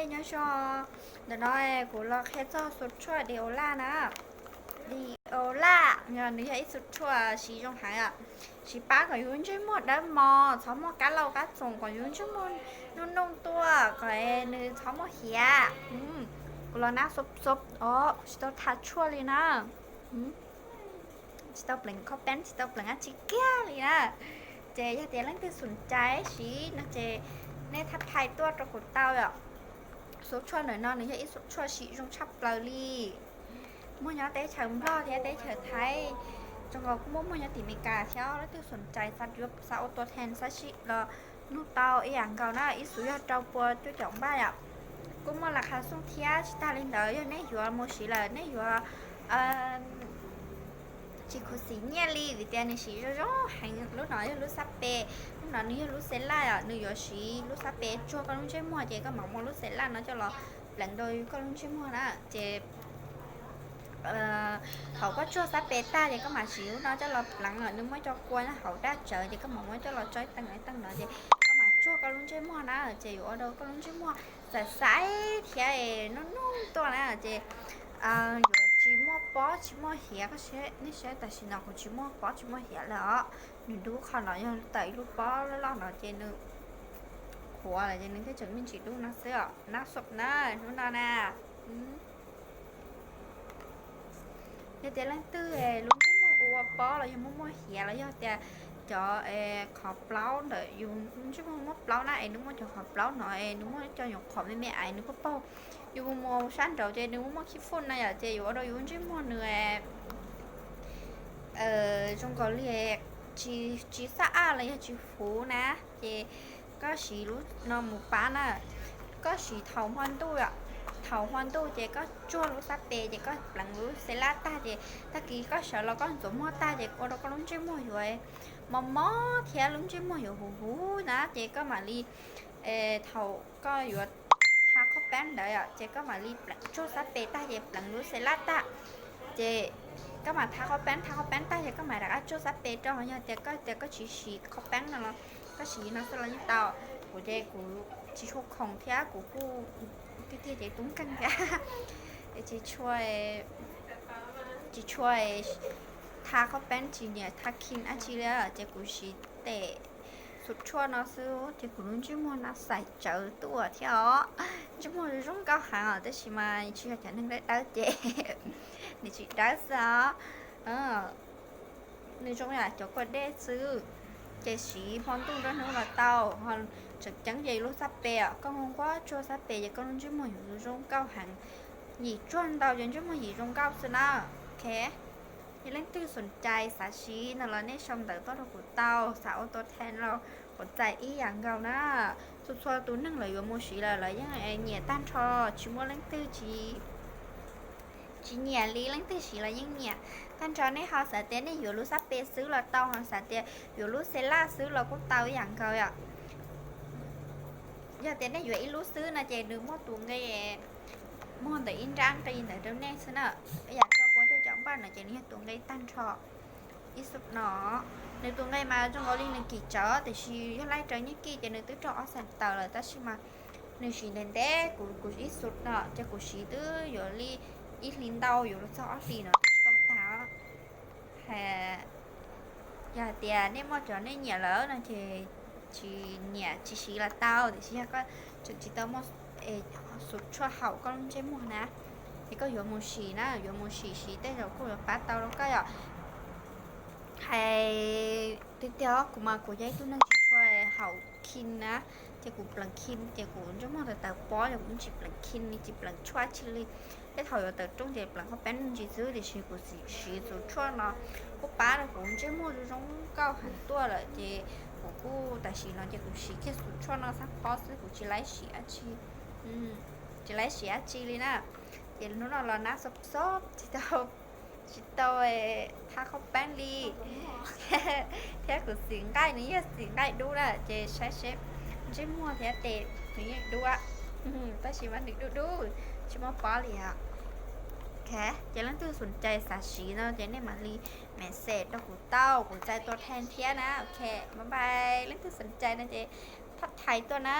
Nyob zoo, ntawm no kuv los qhia txog xuv tshuaj Deola na. Deola, nws yog ib xuv tshuaj siv zoo heev, siv pab kom yus ntsej muag dawb mos, txhob muaj kab laug kab txoom, kom yus ntsej muag nuj nuj tuaj, kom nws txhob muaj hiav. Kuv los nab xob xob os, kuv tsis tau tha tshuaj li na. Tsis tau pleev khob peeb, tsis tau pleev dab tsi kiag li na. Ces yog tias leej twg xoom cai siv no ces nej thab thais tuaj rau kuv tau yom. Xuv tshuaj ntawm no nws yog ib xuv tshuaj siv zoo tshaj plaws li. Muaj nyob teb chaws Nplog thiab teb chaws Thaib, zoo nkaus kuj muaj muaj nyob tim Amelikas thiab. Leej twg xoom cai xav ua tua then xab sim los nug tau ib yam nkaus na, ib xuv yog rau pua cuaj caum npaj yom. Kuj muaj las khas xooj thiab. Tsis tag li ntawd, yog nej yuav mus siv lawm nej yuav tsis khuv xim nyiaj li vim tias nws siv zoo zoo heev. Lub no yog lub xab pes, lub no nws yog lub xeb laj os, nws yuav siv lub xab pes tsuag koj lub ntsej muag ces koj mam muab lub xeb laj no coj los pleev rau koj lub ntsej muag na. Ces thaum koj tsuag xab pes tag ces koj mam siv lub no coj los pleev, nws muaj cov kua nyob hauv daj tsawv ces koj mam muab coj los tso ib teem ib teem no ces koj mam tsuag koj lub ntsej muag na, ces yuav ua rau koj lub ntsej muag xav xaiv thiab nub nub tuaj na. Ces yuav tsis muaj pob tsis muaj hiav. Nej saib tam sim no kuv tsis muaj pob tsis muaj hiav lawm os. Nws dub qhov no yog tawm ib lub pob loj loj no ces nws qhuav lawm ces nws thiaj tseem me ntsis dub no xwb os. Nab xob na, hnub no na. Yog tias leej twg lub ntsej muag ua pob los yog muaj muaj hiav los yog tias cov qhov plaub ntawm yus ntsej muag muaj plaub na, es nws muaj cov qhov plaub no es nws muaj cov nyuam qhuav me me es nws paug paug, yus mus mus sab nraud ces nws muaj muaj khib foj na yom, ces yuav ua rau yus ntsej muag nws zoo nkaus li tsis, tsis xab aj los yog tsis huv na. Ces koj siv lub no mus pab na. Koj siv thaum hmo ntuj, thaum hmo ntuj ces koj tsuag lub xab pes ces koj pleev lub xeb laj tag ces tag kis koj sawv los koj ntxuav muag tag ces ua rau koj lub ntsej muag yuav mos mos thiab lub ntsej muag yuav huv huv na. Ces koj mam li, thaum koj yuav tha khob peeb ntawd ces koj mam li tsuag xab pes tag ces pleev lub xeb laj tag. Ces koj mam tha khob peeb, tha khob peeb tag ces koj mam rov qab tsuag xab pes rau. Yog tias koj tias koj tsis siv khob peeb no los koj siv no xwb los yeej tau. Kuv ces kuv tsis tshua khoom thiab kuv kuj tiag tiag ces tub nkeeg thiab, tsis tshua, tsis tshua tha khob peeb, tsis nyiam tha khim dab tsi li, ces kuv siv tes xuv tshuaj no xwb ces kuv lub ntsej muag no xais tsawv tuaj thiab os. Ntsej muag zoo nkauj heev os, tab sis mas tsis yog cov neeg dawb dawb ces nws tsis dawb xwb os. Nws zoo yam cov kua dej xwb, ces siv hmo ntuj nruab hnub los tau. Tseem ceeb ces lub xab pes os, koj nquag tsuag xab pes ces koj lub ntsej muag yuav zoo nkauj heev. Yim tsuag ntau ces ntsej muag yim zoo nkauj xwb na. Ok, yog leej twg xoom cai xav siv no los nej sau ntawv tuaj rau kuv tau, xav ua tua then los kuv txais ib yam nkaus na. Txhua txhua tus neeg lawv yuav mus siv lawm lawv yeej nyiam tag nrho, tsis muaj leej twg tsis nyiam li, leej twg siv los yeej nyiam. Tag nrho nej ho xav tias nej yuav lub xab pes xwb los tau, ho xav tias yuav lub xeb laj xwb los kuj tau ib yam nkaus yom. Yog tias nej yuav ib lub xwb no ces nws muaj tus nqi muag ntawm ib nrab nqi ntawd rau nej xwb na. Yam rau pua cuaj caum npaj no ces nws yog tus nqi tag nrho. Ib xub no, nws tus nqi mas zoo nkaus li nws kim tsawv tiam sis yog laij raws nyiaj kij ces nws twb raug ob xees tawm lawm tab sis mas nws siv ntev ntev, kuv kuv ib xub no ces kuv siv twb yuav li ib hlis ntau yuav luag txog ob hlis no twb tsis tau tag. Yog hais tias nej muaj cov nej nyiam lawm no ces tsis nyiam tsis siv los tau, tiam sis yog koj tseem tsis tau muaj xub tshuaj haum koj lub ntsej muag na, ces koj yuav mus sim na, yuav mus sim siv tej zaum kuj yuav pab tau rau koj yom. Hais tiag tiag kuv mas kuv yog ib tug neeg tsis tshua haum khim na, ces kuv pleev khim ces kuv ntsej muag tawv tawv pob, ces kuv tsis pleev khim li, tsis pleev tshuaj tsi li. Tej thaum yuav tawv rooj ces pleev khob peeb me ntsis xwb, tiam sis kuv siv xuv tshuaj no kuj pab rau kuv ntsej muag zoo zoo nkauj heev tuaj lawm, ces kuv kuj tam sim no ces kuv siv kiag xuv tshuaj no xab phob xwb, kuv tsis laib siv dab tsi, tsis laib siv dab tsi li na. Ces hnub no los nab xob xob tsis tau, tsis tau tha khob peeb li, thiab kuv xim nqaij nws yeej xim nqaij dub na, ces saib seb ntsej muag thiab tes nws yeej dub, tab sis mas nws dub dub, tsis muaj pob li os. Ok, ces leej twg xoom cai xav siv no ces nej mam li message rau kuv tau, kuv txais tua then thiab na. Ok, bye bye, leej twg xoom cai no ces thab thais tuaj na.